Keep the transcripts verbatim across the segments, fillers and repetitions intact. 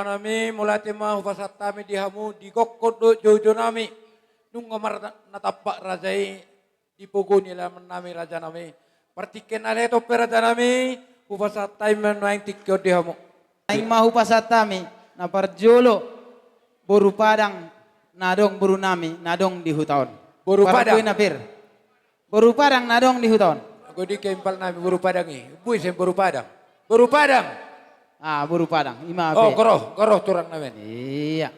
Nami, mauliate ma hupasahat hami di hamu, di gokhon dohot joujou nami. Nunga marnatampak raja i di pogu ni alaman nami, raja nami. Partingkian na lehoton pe, raja nami, hupasahat hami ma nuaeng tingki on di hamu. Naeng ma hupasahat hami, na parjolo, boru Padang na adong boru nami, na adong di huta on. Boru Padang. Parbue na pir. Boru Padang na adong di huta on. Anggo di kempal nami boru Padang i. Boi sian boru Padang. Boru Padang. Ah, boru Padang. Ima pe. Garo, garo tulang nami. Iya.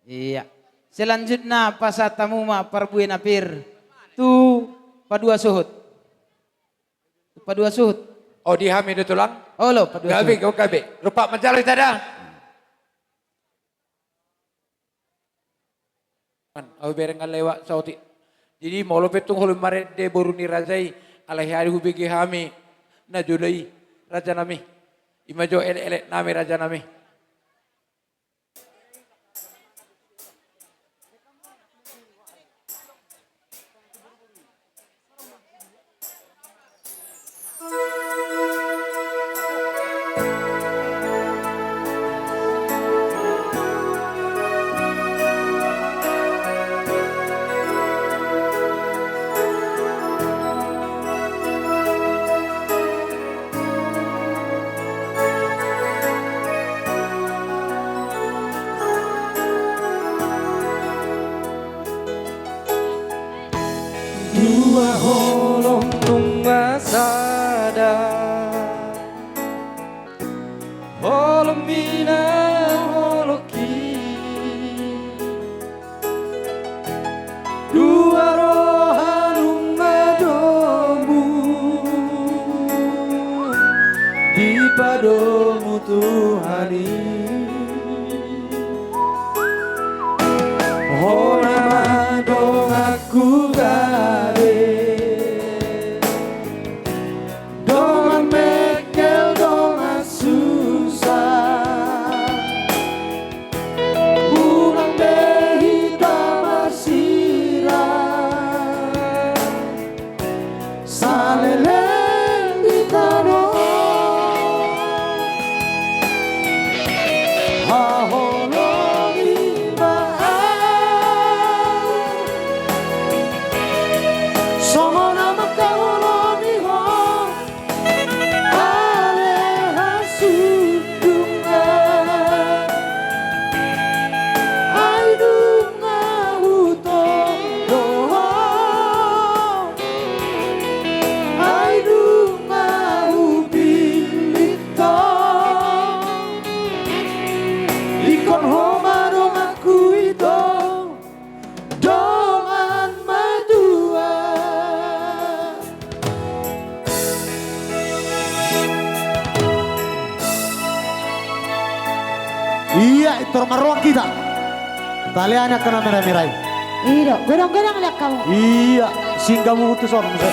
Iya. Selanjutna pasahat hamu ma parbue na pir tu padua suhut. Tu padua suhut. Oh, di hami do tulang? Olo, padua suhut. Gabe, gabe. Rupa manjalo hita da. Au bereng lewa saotik. Jadi molo pe tung holong marende boru ni raja i, alai hea do hubege hami na jolo i, raja nami. Ima jo elek-elek nami, raja nami. Dua holong nunga sada, holong mina, holong ki. Dua roha nunga domu dipadomu Tuhan i. Hona ma donganku gabe, dongan mengkel, dongan susah. Unang be hita marsirang saleleng di tano. Haholongi ma au songon na mangkaholongi ho. Ale hasundungan, ai nunga hutondong ho, ai nunga hupillit ho. Ingkon ho ma donganku ito. Dongan matua. Iya, intor marroak hita. Talean angka na mera-mera i. Iya, godang-godang liak kamu. Iya, singgah mu putus on, muse.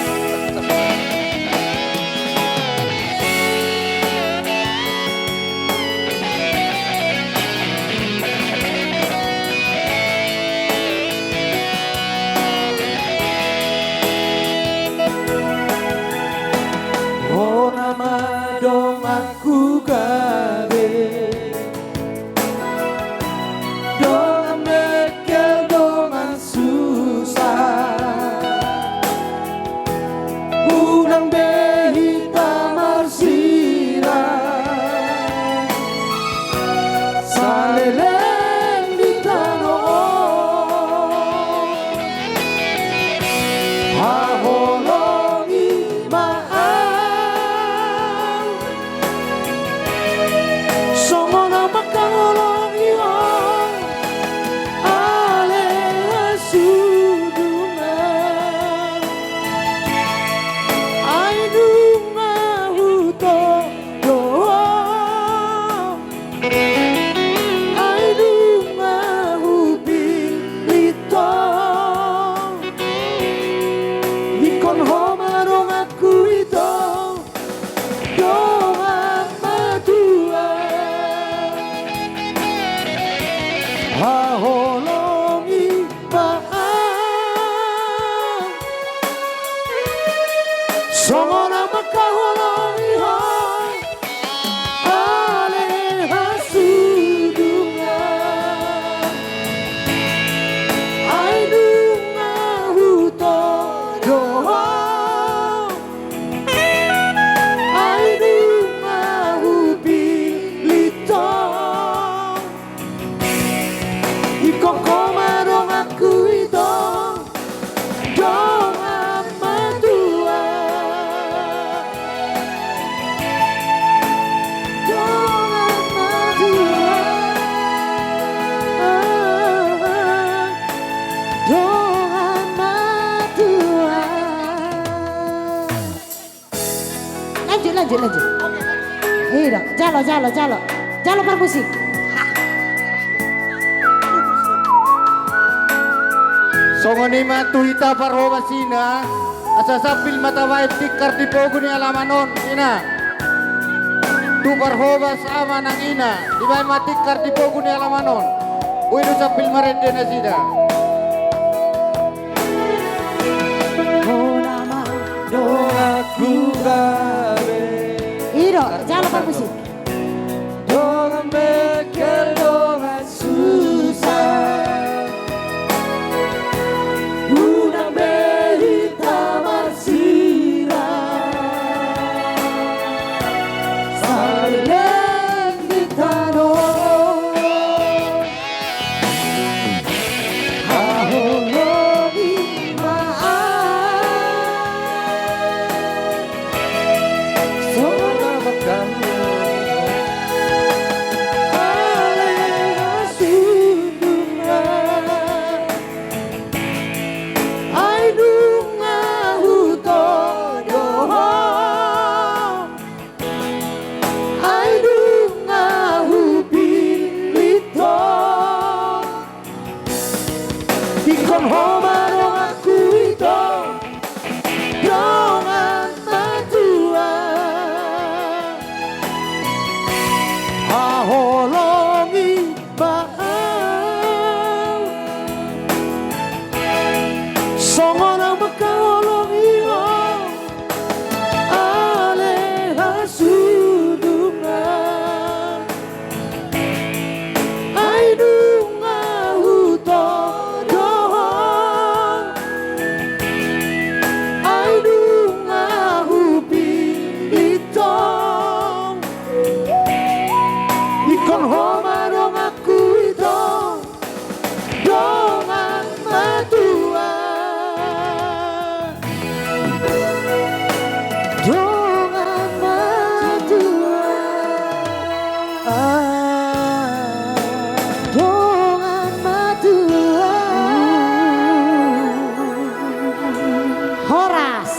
Hona ma donganku gabe, dongan mengkel, dongan susah. Unang be hita marsirang saleleng di tano on. Haholongi ma au Lanjut, lanjut. Ida, jalo, jalo, jalo. Jalo parmusik. Songon i ma tu hita parhobas ina, asa sambil ma tabaen tingkar di pogu ni alaman on, ina. Tu parhobas ama nang ina, dibaen ma tingkar di pogu ni alaman on. Boi do sambil marende nasida. Donganku gabe. Ido, jalo parmusik. Dongan bengkel, dongan susah. Unang be hita marsirang. Saleleng di tano. Haholongi ma au. Songon na mangkaholongi ho. Ale hasundungan. Ai nunga hutodo ho. Ai nunga hupillit ho. Ingkon ho ma donganku ito, dongan matua. Haholongi ma au. Songon na mangkaholongi ho. Ale hasundungan. Ai nunga hutodo ho. Ai nunga hupillit ho. Ingkon ho ma donganku ito. Dongan matua. Dongan matua. Ah, dongan matua. Horas.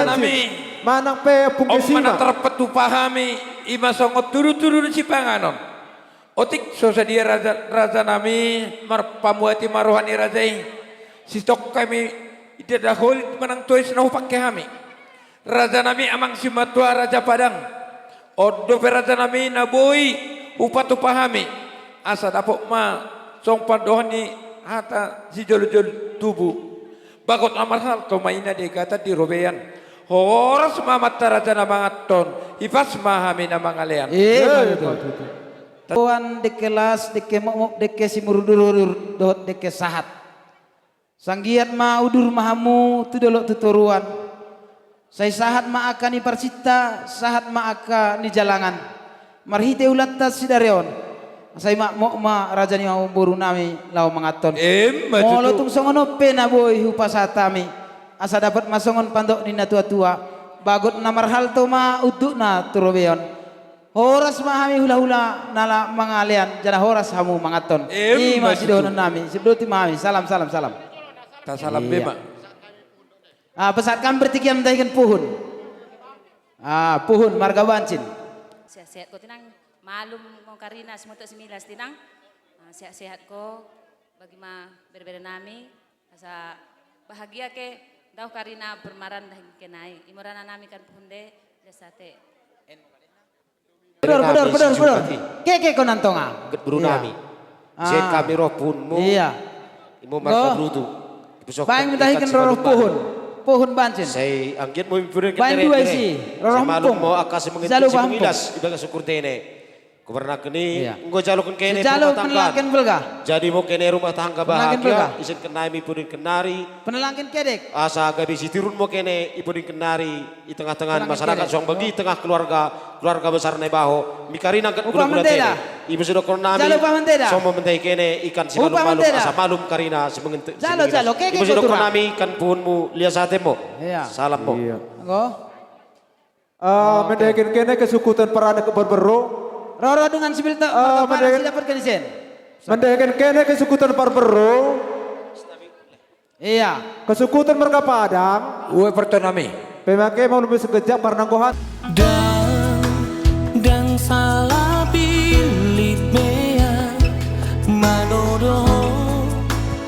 Nami. Manang pe pungkesi ma. Manang tarpatupa hami, i ma songon tudutudu ni sipanganon. Otik so sadia raja, raja nami, marpamuati ma roha ni raja i. Sitongka hami, ida da holit manang tois na hupangke hami. Raja nami amang simatua raja Padang. On dope raja nami na boi hupatupa hami. Asa dapot ma songon pandohan ni hata sijolojolo tubu. Bagot na marhalto ma ina di hegatan di robean. Horas ma amanta raja na manganhon, hipas ma hami na mangalean. Ima tutu. Tuan dengke las, dengke mokmok, dengke simudurudur, dohot dengke sahat. Sai anggiat ma udur ma hamu tu dolok tu toruan. Sai sahat ma angka ni parsinta, sahat ma angka ni jalangan. Marhite ulaonta sadari on. Sai makmok ma raja ni amangboru nami laho manganhon. Ima tutu. Molo tung songon on pe na boi hupasahat hami. Asa dapot ma songon pandok ni natuatua. Bagot na marhalto ma undukna tu robeon. Horas ma hami hulahula na laho mangalean, jala horas hamu manganhon. Ima tutu. Ima sidohonon nami, sipdoti ma hami, salam, salam, salam. Tasalam be ma. Iya. Ah, pasahat hami bertiga mendahikan puhun. Ah, puhun, marga Bancin. Sehat-sehat ho tinang, malum ho karina, simontok similas tinang. Ah, sehat-sehat ho, bagi ma berebere nami, asa bahagia ke, dao karina bermaran dahin kenai. Imorana nami kan puhun de, jasa te. Pedor, pedor, pedor, pedor. Keke ho nang tonga. Get boru nami. Iya. Ah. Sian hami roh puhunmu. Iya. Imo marga Brutu. Baen mendahikan roroh puhun. Puhun Bancin. Sai anggiat ma hami puhun. Baen dua isi. Roroh puhun. Sai malum ho angka simangido simangilas. Ibagas ukur tene. Kubar nangkin i. Iya. Enggo jaloken kene rumah tangga. Jadi ma kene rumah tangga bahagia. Isen kenai mi pudin kenari. Penelangkin kedek. Asa gabe sitirun ma kene i pudin kenari. I tengah-tengah masyarakat songon bagi tengah keluarga, keluarga besar Naibaho. Mi karina angkat guna-guna tene. Ibu sudah kornami. Jalo upah manteda. Somo mentai kene ikan si malum-malum asa malum karina semengentek. Jalo, jalo. Ibu sudah kornami ikan puhunmu lias atemu. Iya. Salam mo. Iya. Enggo. Mendahiken kene kesukutan paranak berberro. Roro dengan sibil tak. Mendahiken kene kesukutan parberro. Iya. Kesukutan marga Padang. Ue pertonami. Pemake ma ulu muse gejak parnanggohan. Ndang, ndang sala pillit be ahu manodohon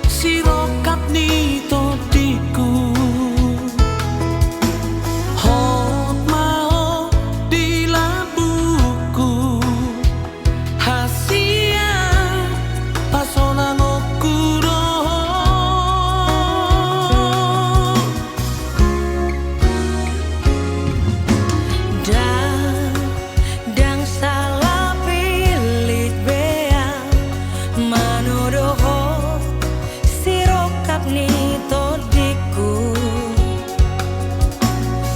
sirongkap ni tondingku. Hot ma ho di lambungku. Hasian pasonangonku do ho. Ndang, ndang sala pillit be ahu manodohon sirongkap ni tondingku.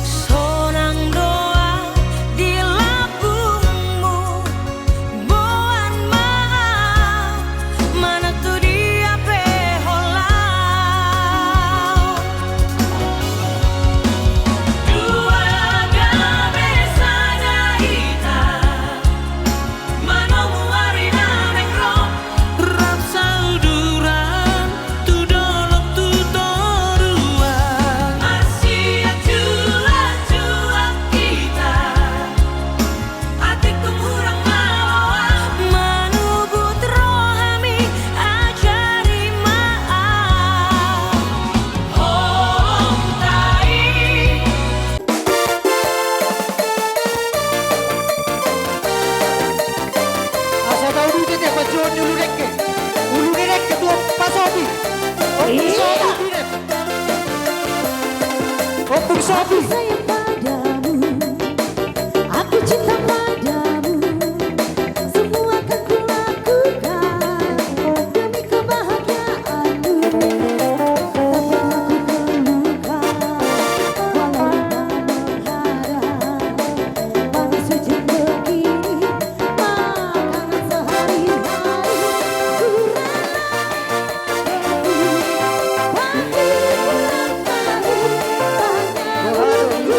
Sonang do ahu di lambungmu, boan ma ahu manang tu dia pe ho laho. Dua gabe sada hita, manomu ari na naeng ro. Rap sauduran tu dolok tu toruan. Marsiajuak-juak hita, atik tung hurang maloas. Manubut rohami, ajari ma ahu. Asa tau dite te panjouon ni ulu dengke. Ulu ni dengke tu Ompu Sopi. Ompung Sopi. Aku sayang padamu, aku cinta padamu, semua akan kulakukan demi kebahagiaanmu. Tak pernah ku terluka, walau lama menghadang, panas hujan begini, makanan sehari-hari. Ku rela berkorban, tapi ku tak tahu, tak tahu.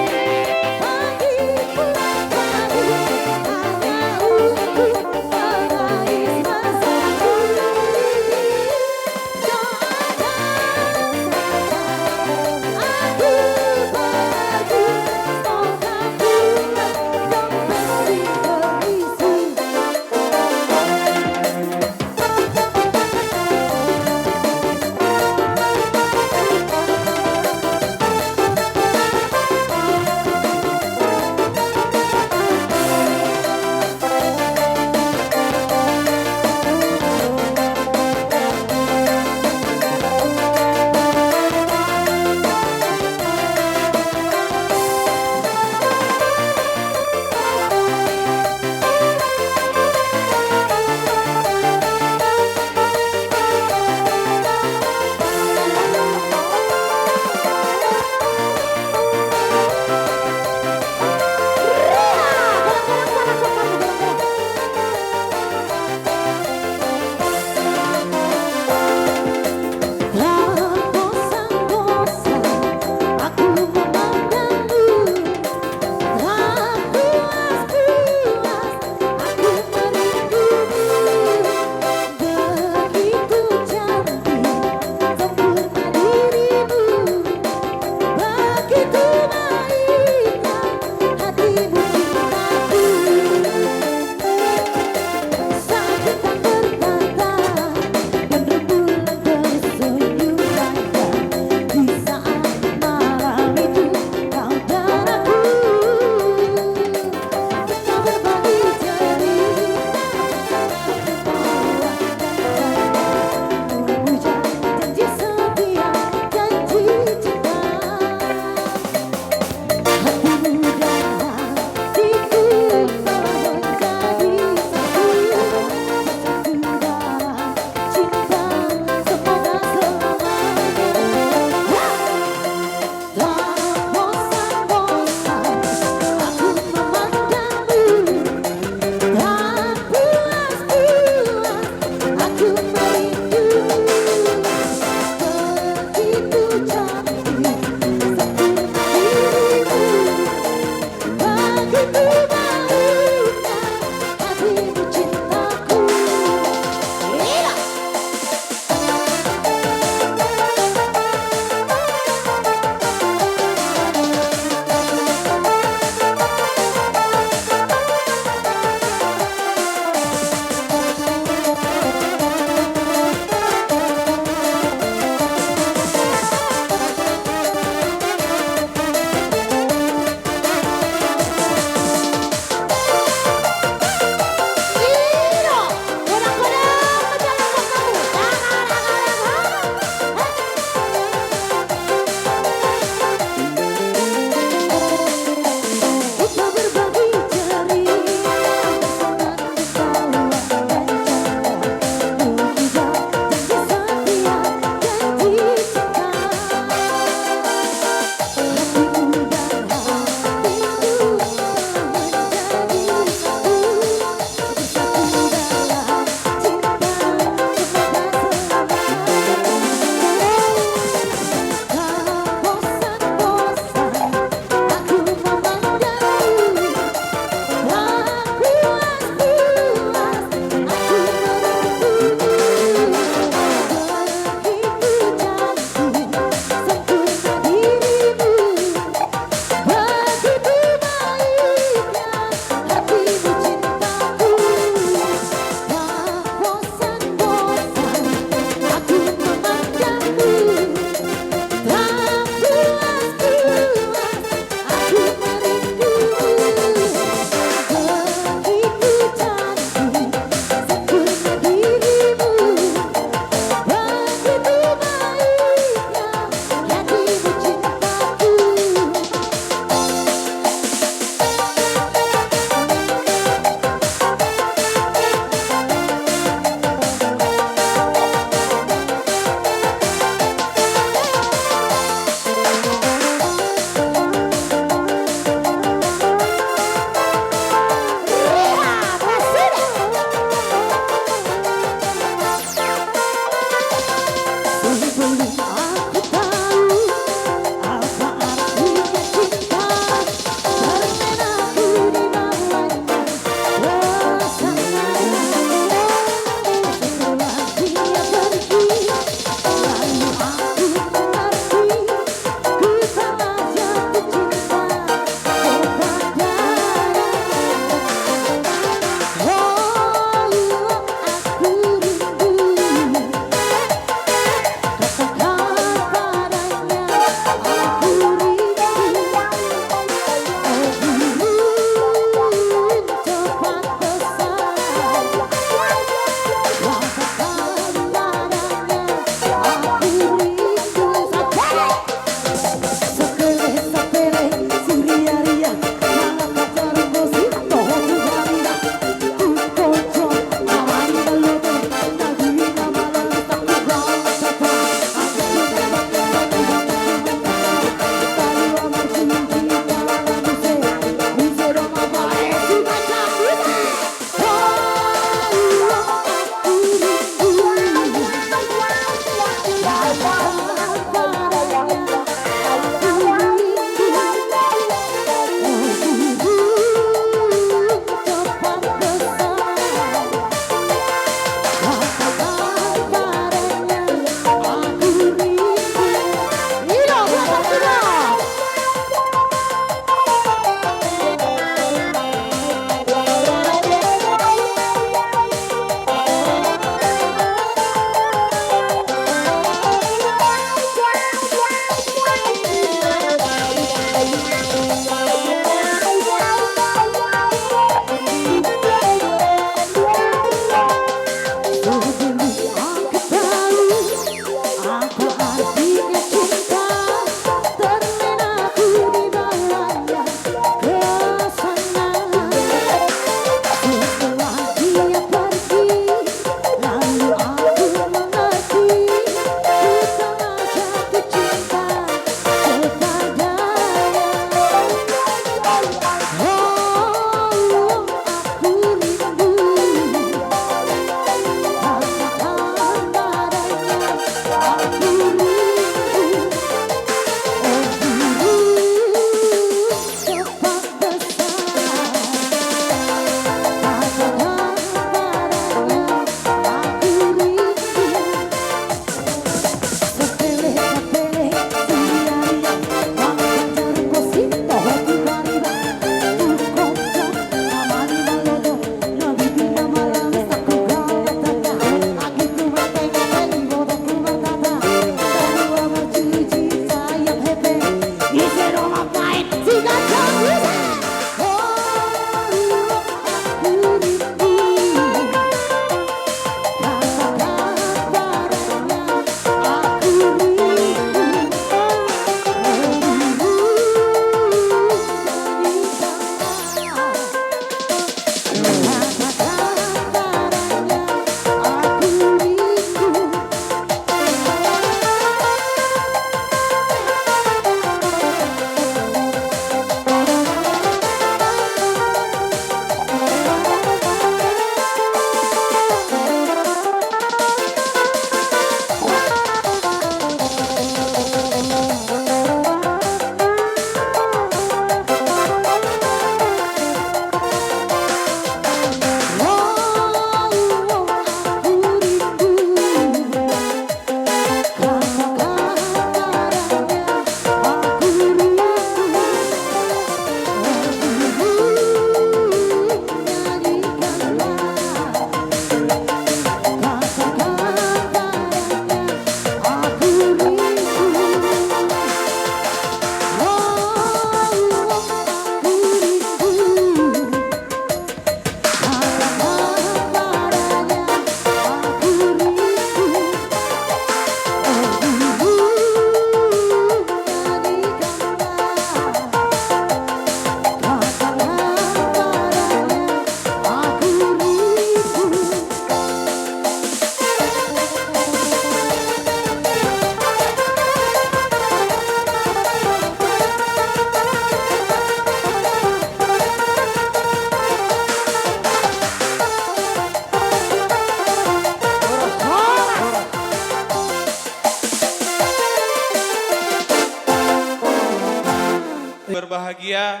Berbahagia,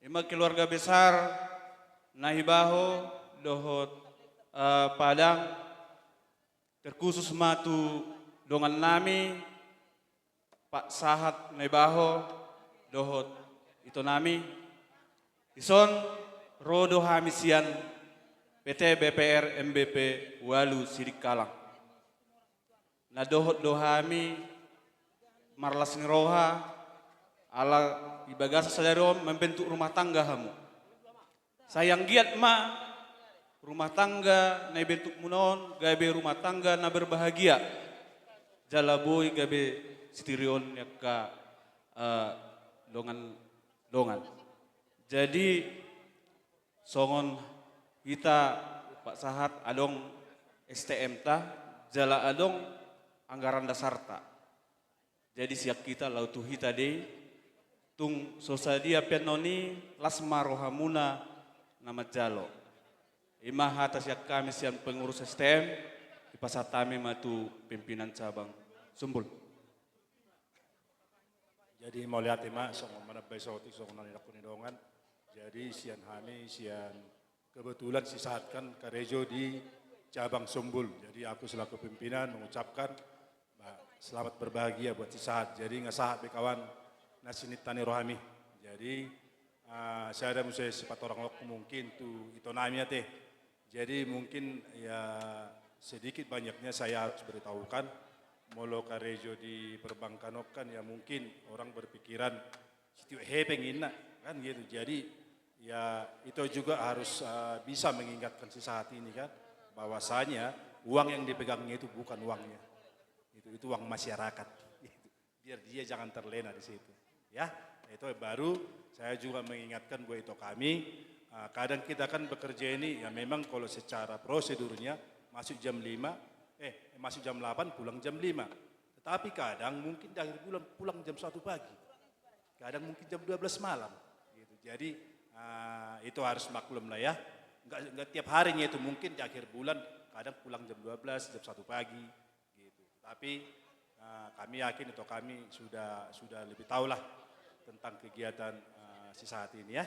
ima keluarga besar Naibaho dohot, eh, Padang, terkhusus ma tu dongan nami, Pak Sahat Naibaho dohot ito nami. Dison ro do hami sian P T B P R M B P ualu Sidikalang. Na dohot do hami marlas ni roha, ala di bagasan sadari on membentuk rumah tangga hamu. Sai anggiat ma rumah tangga na ibentukmuna on gabe rumah tangga na berbahagia. Jala boi gabe sitirion ni angka, eh, dongan-dongan. Jadi, songon hita, Pak Sahat, adong S T M-ta, jala adong anggaran dasarta. Jadi sian hita laho tu hita do i, tung so sadia pe annon i, las ma rohamuna na manjalo. Ima hata sian hami sian pengurus S T M, dipasahat hami ma tu pimpinan cabang Sumbul. Jadi mauliate ma, songon manambai saotik, songon na nidok ni dongan. Jadi sian hami, sian kebetulan si Sahat kan karejo di cabang Sumbul. Jadi aku selaku pimpinan mengucapkan, bah, selamat berbahagia buat si Sahat. Jadi nunga sahat be kawan na sininta ni rohami. Jadi, ah, sada muse sipatorangku mungkin tu ito nami ate. Jadi mungkin ya sedikit banyaknya saya harus beritahukan. Molo karejo di perbankan on kan ya mungkin orang berpikiran sitio hepeng inna, kan gitu. Jadi ya itu juga harus, eh, bisa mengingatkan si Sahat ini kan, bahwasanya uang yang dipegangnya itu bukan uangnya. Itu, itu uang masyarakat. Biar dia jangan terlena di situ. Ya, itu baru saya juga mengingatkan buat itu kami, eh, kadang kita kan bekerja ini ya memang kalau secara prosedurnya masuk jam lima, eh, masuk jam delapan, pulang jam lima. Tetapi kadang mungkin di akhir bulan pulang jam satu pagi. Kadang mungkin jam dua belas malam. Gitu. Jadi, ah, itu harus maklum lah ya. Enggak, enggak tiap harinya itu, mungkin di akhir bulan kadang pulang jam dua belas, jam satu pagi. Gitu. Tapi, ah, kami yakin itu kami sudah, sudah lebih tahulah tentang kegiatan, ah, si Sahat ini ya.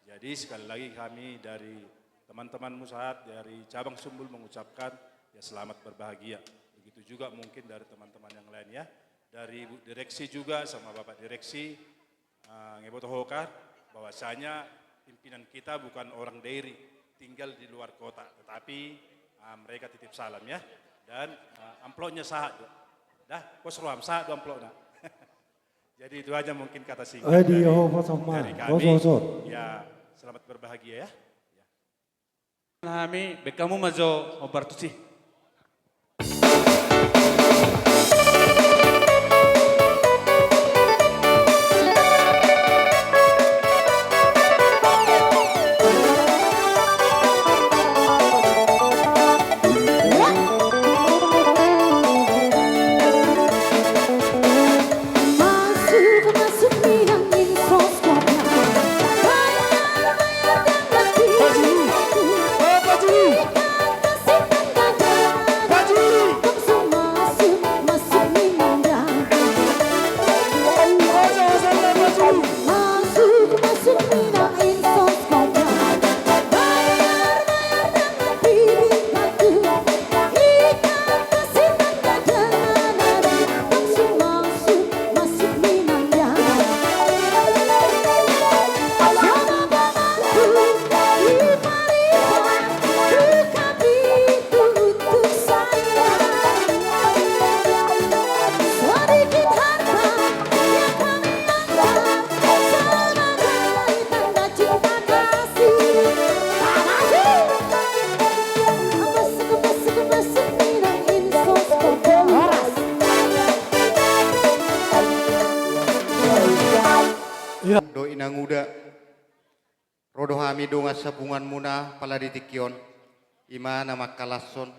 Jadi sekali lagi kami dari teman-teman Sahat dari cabang Sumbul mengucapkan ya selamat berbahagia. Begitu juga mungkin dari teman-teman yang lain ya. Dari Ibu Direksi juga sama Bapak Direksi, eh, nunga diboto ho kan, bahwasanya pimpinan kita bukan orang Dairi, tinggal di luar kota, tetapi, eh, mereka titip salam ya. Dan, eh, amplopnya Sahat do. Dah, pos roham Sahat do amplopna. Jadi itu aja mungkin kata singkat dari, dari kami. Ya, selamat berbahagia ya. Ya. Hami, baen hamu ma jo hombar tusi. Dohot inanguda, ro do hami dongan sapunguanmuna pala di tingki on, ima na mangkalashon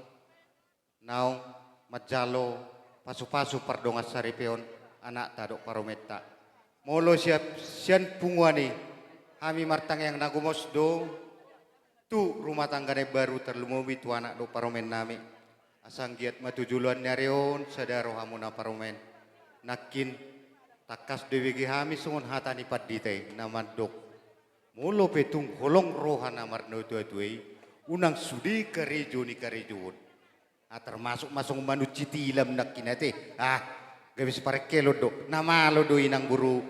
naung manjalo pasupasu pardongan saripeon anakta dohot paromenta. Molo siap sian punguan i, hami martangiang na gomos do tu rumah tangga na imbaru, tarlumobi tu anak dohot parumaen nami. Asa anggiat ma tu joloan ni ari on sada rohamuna parumaen. Nangkin Tangkas do dibege hami songon hata ni pandita i na mandok: Molo pe tung holong roha na marnatuatua i, unang sude karejo ni karejoon. Ah, termasuk ma songon manunci tilam nangkin ate. Ah, gabe siparengkelon do. Na malo do inang boru,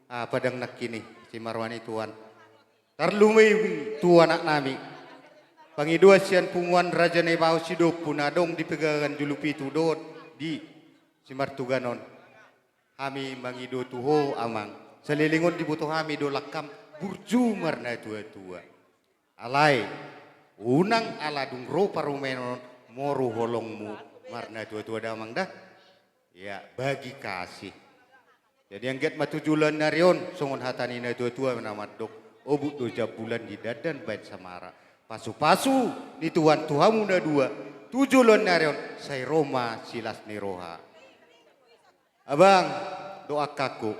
ah, padang nangkin i, simaroani tuan. Tarlumobi tu anak nami, pangidoan sian punguan Raja Naibaho Sidompu na adong di Pegagan Julu Pitu dohot di Simartugan on. Hami mangido tu ho amang, saleleng on diboto hami do langkam burju marnatuatua. Alai unang ala dung ro parumaen on moru holongmu marnatuatua da amang da. Ya, bagi kasih. Jadi anggiat ma tu joloan ni ari on songon hata ni natuatua na mandok: Obuk do jambulan di dandan baen samara. Pasupasu ni Tuhan tu hamu na dua tu joloan ni ari on, sai ro ma silas ni roha. Abang dohot angkangku,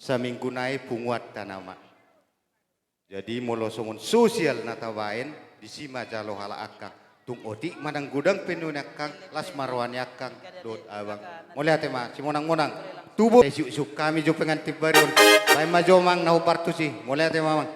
saminggu nai punguanta nama. Jadi molo songon sosial na tabaen, disi ma jalo halak angkang. Tung otik ma nang godang pe nuaeng angkang, las ma roha ni angkang dohot abang. Mauliate ma, simonang-monang. Tubu, siuk-siuk hami jo pengantin baru on. Baen ma jo amang na hombar tusi. Mauliate ma amang.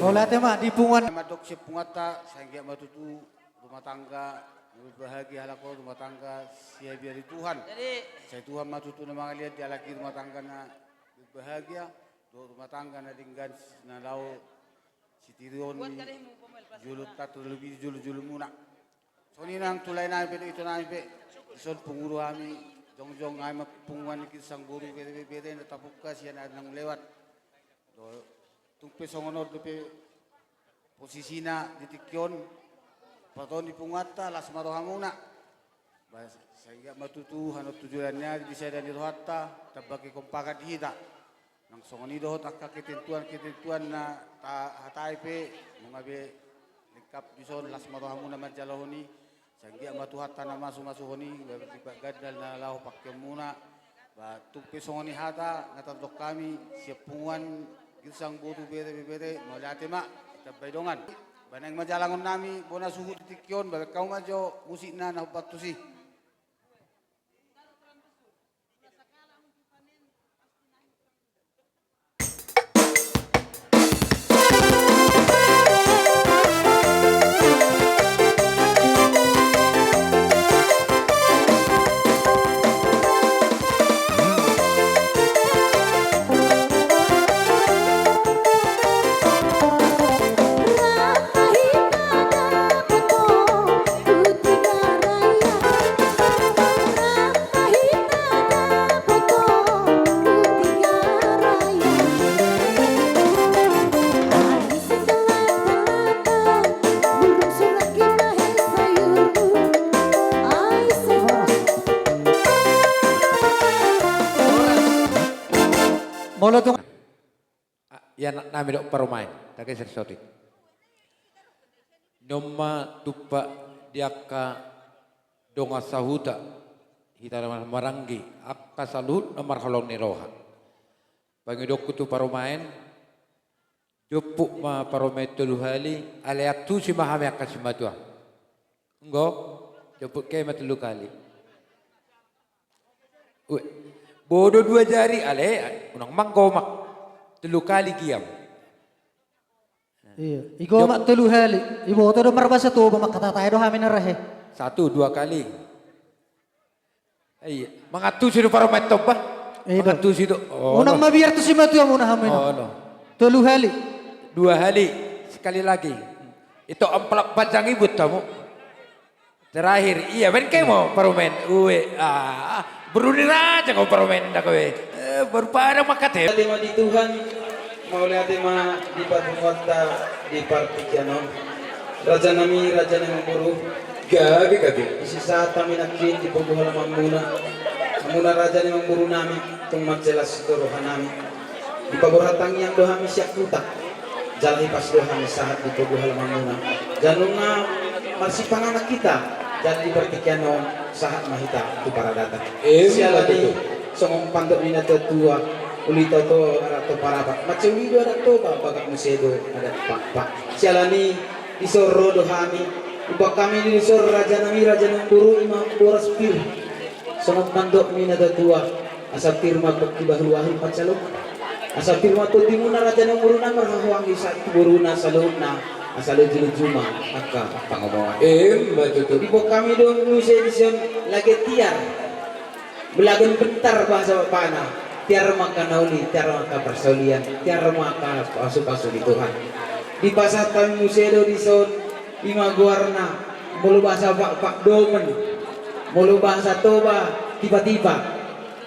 Mauliate ma di punguan. Mandok sian punguanta, sai anggiat ma tutu rumah tangga, berbahagia halak on, rumah tangga sihabiari Tuhan. Sai Tuhan ma tutu na mangalean di halak i rumah tangga na berbahagia, dohot rumah tangga na denggan, na laho sitiruon ni jolonta, terlebih jolo-jolomuna. Songon i nang tu lae nami pe dohot ito nami pe, dison pangulu hami, jongjong hami ma punguan ni girsang boru, bere-bere na tapungka sian ari na lewat. Do, tung pe songon on dope posisina di tingki on, patongon ni punguanta, las ma rohamuna. Ba, sai anggiat ma tutu hanon tu joloan ni ari di sada ni rohanta, tamba kekompakan di hita. Nang songon i dohot angka ketentuan-ketentuan na tahatai pe, nunga be lengkap dison, las ma rohamuna manjalohon i. Sai anggiat ma Tuhanta na masu-masuhon i, ba, di gandal na laho pangkeonmuna. Ba, tung pe songon i hata na tardok hami sian punguan girsang boru, bere-bere, mauliate ma, tambai dongan. Ba, naeng ma jalangon nami bona suhut di tingki on, ba, baen hamu ma jo musikna na hombar tusi. Molo tung Ah, ia anak nami dohot parumaen, tageser sotik. Nunga tumpak di angka dongan sahuta, hita na marhaha-maranggi, angka saluhut na marholong ni roha. Pangidoanku tu parumaen, jomput ma parumaen tolu hali, alai antusi ma hami angka simatua. Enggo, jomput ke ma tolu kali. Ue, bodo dua jari, ale, unang manggomak. Tolu kali giam. Iya, igomak tolu hali. Iboto do marbahasa Toba, mangkatahon do hami na rahe. Satu, dua kali. Iya, mangantusi do parumaen Toba. Iya, do. Mangantusi do. Oh, unang mabiar tu simatuamuna hamu ina. Oh, no. Tolu hali. Dua hali. Sekali lagi. Ito amplop panjang i buat hamu. Terakhir, ia, baen hamu parumaen. Ue, ah, boru ni raja hamu parumaen, ndang ue. Eh, boru Padang ma hamu. Mauliate ma di Tuhan, mauliate ma di parumaenta di partingkian on. Raja nami, raja ni amangboru. Gabe, gabe. Isi sahat hami nangkin di pogu halamanmuna. Hamuna raja ni amangboru nami, tung mansai las do roha nami. Dipaborhat tangiang do hami sian huta. Jala hipas do hami sahat di pogu halamanmuna. Jala nunga marsipanganan hita, jala di partingkian on sahat ma hita tu paradaton. Emma tutu. Siala ni songon pandok ni natuatua, uli toto adat Toba Rapat. Mansai uli do adat Toba, bagak muse do adat Pakpak. Siala ni dison ro do hami. Umbahen hami dison raja nami, raja ni amangboru, ima boras pir. Songon pandok ni natuatua, asa pir ma pongki bahulbahul pansalongan. Asa pir ma tondimuna raja ni amangboru na marhahaanggi sahat tu boruna saluhutna, asa lojuluju ma angka pangomoan. Emma tutu. Diboan hami do muse dison lage tiar. Belagon bentar bahasa bapakna. Tiar ma angka na uli, tiar ma angka parsaulian, tiar ma angka pasupasu ni Tuhan. Dipasahat hami muse do dison, ima goarna, molo bahasa Pakpak domen, molo bahasa Toba tipatipa.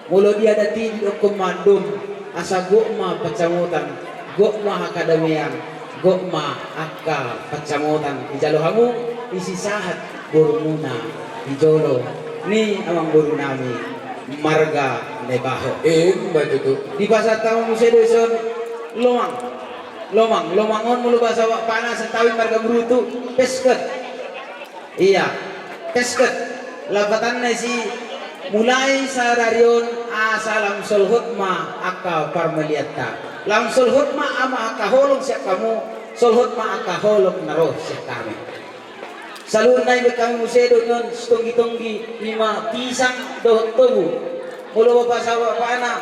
Molo di adat i didokkon ma dom, asa gok ma pansamotan, gok ma angka damean, gok ma angka pansamotan. Dijalo hamu, isi sahat borumuna di jolo ni amangboru nami marga Naibaho. Emma tutu. Dipasahat hamu muse do dison lomang. Lomang, lomang on molo bahasa Pakpakna, satabi marga Brutu, pesket. Ia, pesket. Lapatanna disi, mulai sadari on asa lam solhot ma angka parmalianta. Lam solhot ma ama angka holong sian hamu, solhot ma angka holong na ro sian hami. Saluhutna dibaen hami muse do nion sitonggitonggi, ima pisang dohot tobu. Molo bahasa Pakpakna,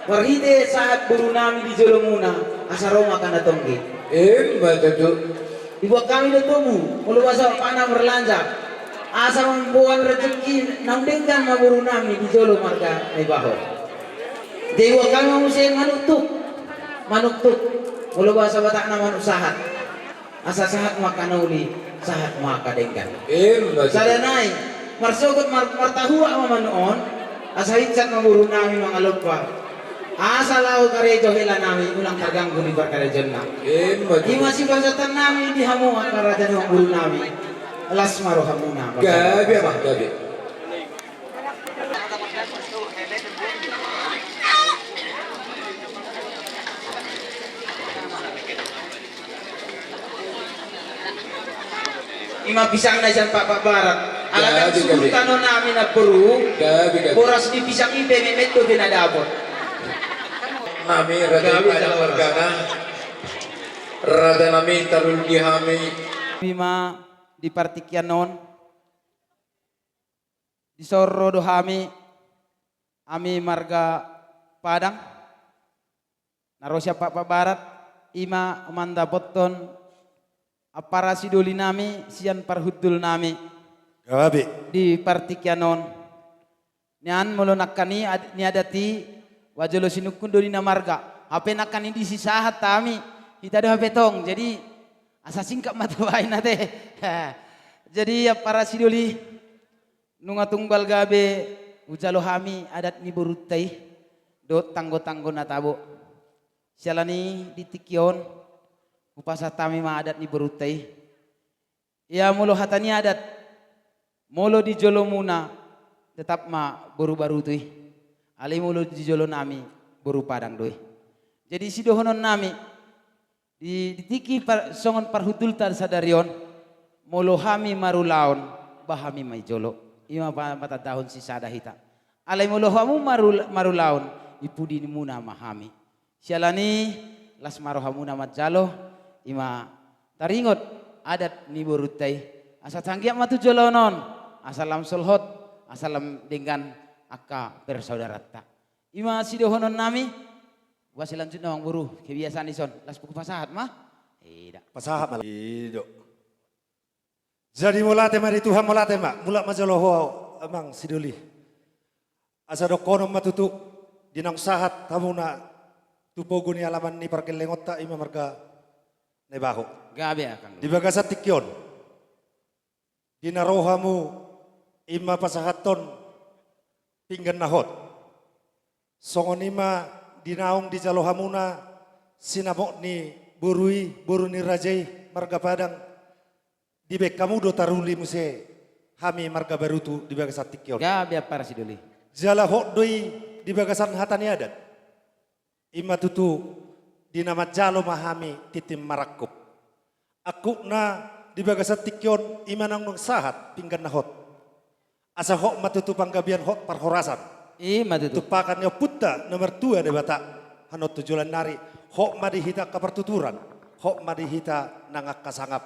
marhite sahat boru nami di jolomuna, asa ro ma angka na tonggi. Emma tutu. Diboan hami do tobu, molo bahasa Pakpakna marlanja. Asa mamboan rejeki naung denggan ma boru nami di jolo marga Naibaho. Diboan hami muse manuk tuk. Manuk tuk. Molo bahasa Batakna manuk sahat. Asa sahat ma angka na uli, sahat ma angka denggan. Emma tutu. Sada nai, marsogot mar-, martahuak ma manuk on, asa hinsat ma boru nami mangalompa. Asa laho karejo hela nami, unang targanggu di parkarejoanna. Emma tutu. Ima sipasahatonnami di hamu angka raja ni amangboru nami. Las ma rohamuna. Gabe, amang, gabe. Ima pisangna sian Pakpak Barat. Ala gabe, gabe. Ala nang suhut tano nami namboru. Gabe, gabe. Boras ni pisang i pe metmet dope na dapot. Nami, raja i Padang margana. Raja nami, tarlumobi hami. Ima di partingkian on. Dison ro do hami, hami marga Padang. Na ro sian Pakpak Barat, ima mandapothon ampara sidoli nami, sian parhundul nami. Gabe. Di partingkian on. Nian molo nangkin i ad-, ni adat i, ba jolo sinungkun do ninna marga. Hape nangkin i disi sahat hami, hita do hape tong. Jadi, asa singkat ma tabaen ate. Jadi, ampara sidoli, nunga tung balga be hujalo hami adat ni borunta i, dohot tanggotanggo na tabo. Siala ni di tingki on, hupasahat hami ma adat ni borunta i. Ia molo hata ni adat, molo di jolomuna, tetap ma boru Barutu i. Alai molo di jolo nami, boru Padang do i. Jadi sidohonon nami, Di, di tingki par-, songon parhundulta sadari on, molo hami marulaon, ba hami ma i jolo. Ima pa-, patandahon sisada hita. Alai molo hamu marul-, marulaon, i pudimuna ma hami. Siala ni, las ma rohamuna manjalo, ima taringot adat ni borunta i. Asa tanggiat ma tu joloan on, asa lam solhot, asa lam denggan angka persaudaranta. Ima sidohonon nami, Boa, selanjutna, Amangboru, kebiasaan dison, las hupasahat ma. Ida. Pasahat ma. Ido. Jadi mauliate ma di Tuhan, mauliate ma. Mulak ma jolo ho, Amang Sidoli. Asa dohonon ma tutu, di naung sahat hamuna tu pogu ni alaman ni pargellengonta, ima marga Naibaho. Gabe, Akang. Di bagasan tingki on. Di na ro hamu I ma pasahathon pinggan na hot. Songon i ma di naung dijalo hamuna sinamot ni boru i, boru ni raja i, marga Padang. Dibaen hamu do taruli muse hami marga Barutu di bagasan tingki on. Gabe ampara sidoli. Jala hot do i di bagasan hata ni adat. I ma tutu di na manjalo ma hami tintin marangkup. Angkupna di bagasan tingki on i ma naung sahat pinggan na hot. Asa hot ma tutu panggabean, hot parhorasan. I ma tutu. Tumpahan ni ompunta na martua Debata, hanon tu joloan ni ari, hot ma di hita angka partuturan, hot ma di hita nang angka sangap.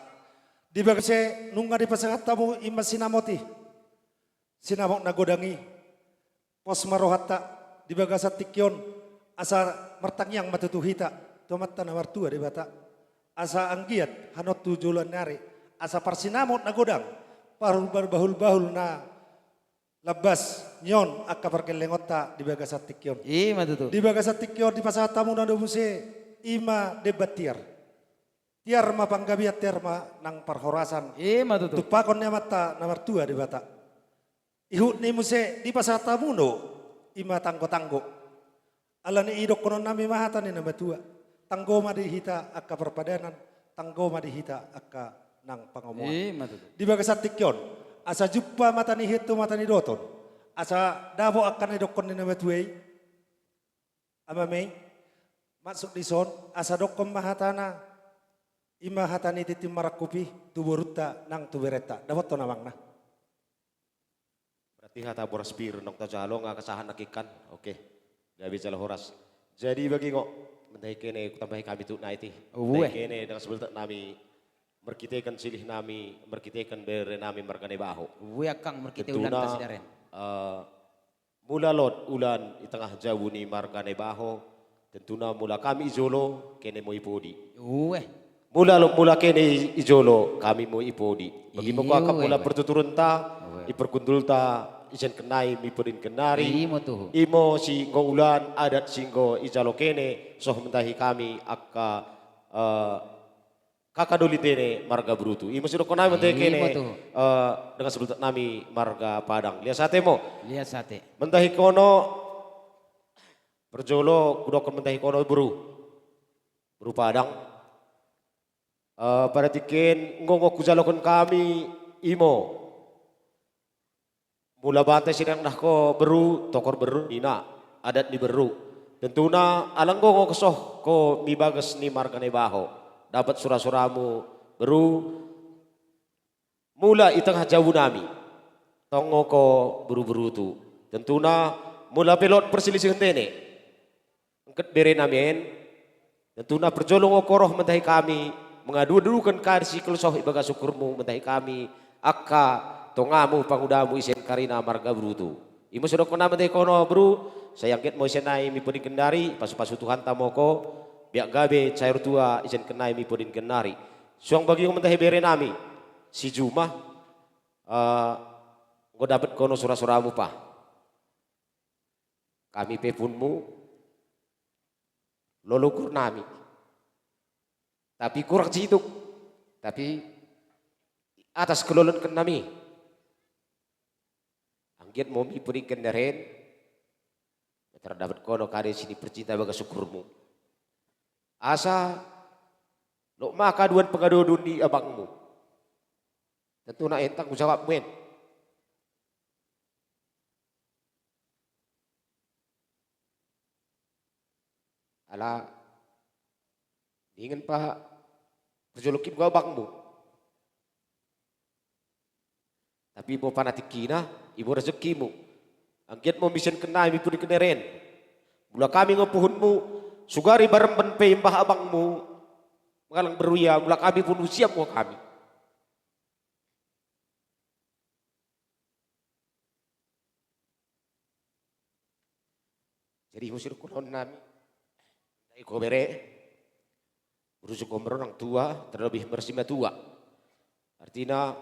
Di bagasan nunga dipasahat hamu i ma sinamot i. Sinamot na godang i. Pos ma rohanta di bagasan tingki on, asa martangiang ma tutu hita tu Amanta na martua Debata. Asa anggiat hanon tu joloan ni ari, asa parsinamot na godang, parbahulbahul na lambas nion angka pargellengonta di bagasan tingki on. I ma tutu. Di bagasan tingki on dipasahat hamuna do muse i ma demban tiar. Tiar ma panggabean, tiar ma nang parhorasan. I ma tutu. Tumpahon ni Amanta na martua Debata. Ihut ni i muse dipasahat hamu do i ma tanggotanggo. Alani i dohononnami ma hata ni na matua. Tanggo ma di hita angka parpadanan, tanggo ma di hita angka nang pangomoan. I ma tutu. Di bagasan tingki on, asa jumpa mata ni hit tu mata ni doton. Asa dapot angka na nidokhon ni na matua i. Amang i, maksud dison, asa dokhon ma hatana, i ma hata ni tintin marangkup i, tu borunta nang tu berenta. Dapothon amang na. Berarti hata boras pir naung tajalo, nga kesahan na kingkan. Oke. Gabe jala horas. Jadi bagingo, mandahi kene hutambahi hami tu na i. Uwe. Mandahi kene dengan sebetul nami, marhitehon silih nami, marhitehon bere nami marga Naibaho. Uwe, angkang marhite ulang ta sidaren. Eh, mula lot ulan i tengah jabu ni marga Naibaho, tentuna mula hami i jolo, kene mo i podi. Uwe. Mula lot mula kene i, i jolo, hami mo i podi. Bagi muse angka mula partuturanta, uwe, i pargundulta, i sian hami mipodin hami nari. Imo tuhu. Imo singgo ulan, adat singgo i jalo kene, soh mandahi hami angka, eh, kakadoli tene marga Brutu. Imo sidohonon nami mandahi kene, eh, dengan sebutan nami marga Padang. Lias ate mo. Lias ate. Mandahi kono, parjolo hudokhon mandahi kono boru. Boru Padang. Eh, pada tingki on, ngongo hujalokhon hami imo. Mula banta sidang nahko boru, tokor boru, ina, adat ni boru. Tentuna, ala ngongo soh ho mibagas ni marga Naibaho. Dapat surasuramu boru, mula i tengah jabu nami. Tong ho boru Brutu. Tentuna, mula pe lot perselisihan tene. Anggiat bere nami en, tentuna parjolo ngongo ho roh mandahi hami, mangaduaduhon hami sikolsoh i bagas ungkurmu mandahi hami, angka tongamu pangudamu i sian karina marga Brutu. Imo sidohonon nami mandahi kono boru, sai anggiat mo i sian nai mipodin hami nari, pasupasu Tuhanta mo ho, biak gabe cair tua i sian hami mipodin hami nari. Suang bagingo mandahi bere nami, si Juma, eh, nunga dapat kono surasuramu pa. Hami pe punmu, lolo ukur nami. Tapi kurang situk. Tapi atas keloloan nami. Anggiat mo mipodin hami nari, tar dapat kono kade sini percinta bagas ungkurmu. Asa, lot ma haduan pangaduaduan ni abangmu. Tentuna en tanggung jawabmu en. Ala, ingin pa parjolo hami tu abangmu. Tapi imo pa na tingkina, imo rejekimu. Anggiat mo muse hami mipodin hami nari. Mula hami ngongo puhunmu, sugari baremban pe imbah abangmu. Mangallang boru ia, mula hami pungu siap mo hami. Jadi, imo sidohonon nami, dai ho bere, burju ho ma ro nang tua, terlebih marsimatua. Artina,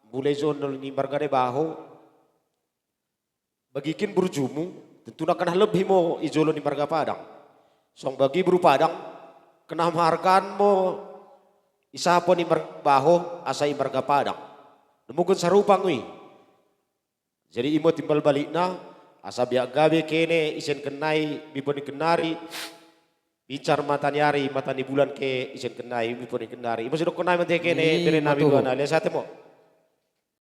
mula i jolo ni marga Naibaho, bagi hami burjumu, tentuna hami na lebih mo i jolo ni marga Padang. Songon bagi boru Padang, hami na marga mo i sapo ni marga Naibaho, asa i marga Padang. Naeng mungkin sarupa nang i. Jadi imo timbal balikna, asa biar gabe kene isen kenai bibon kenari, binsar mata ni ari, mata ni bulan ke isen kenai bibon kenari. Imo sidokkon nai mate kene, bere nami doana, lias ate mo.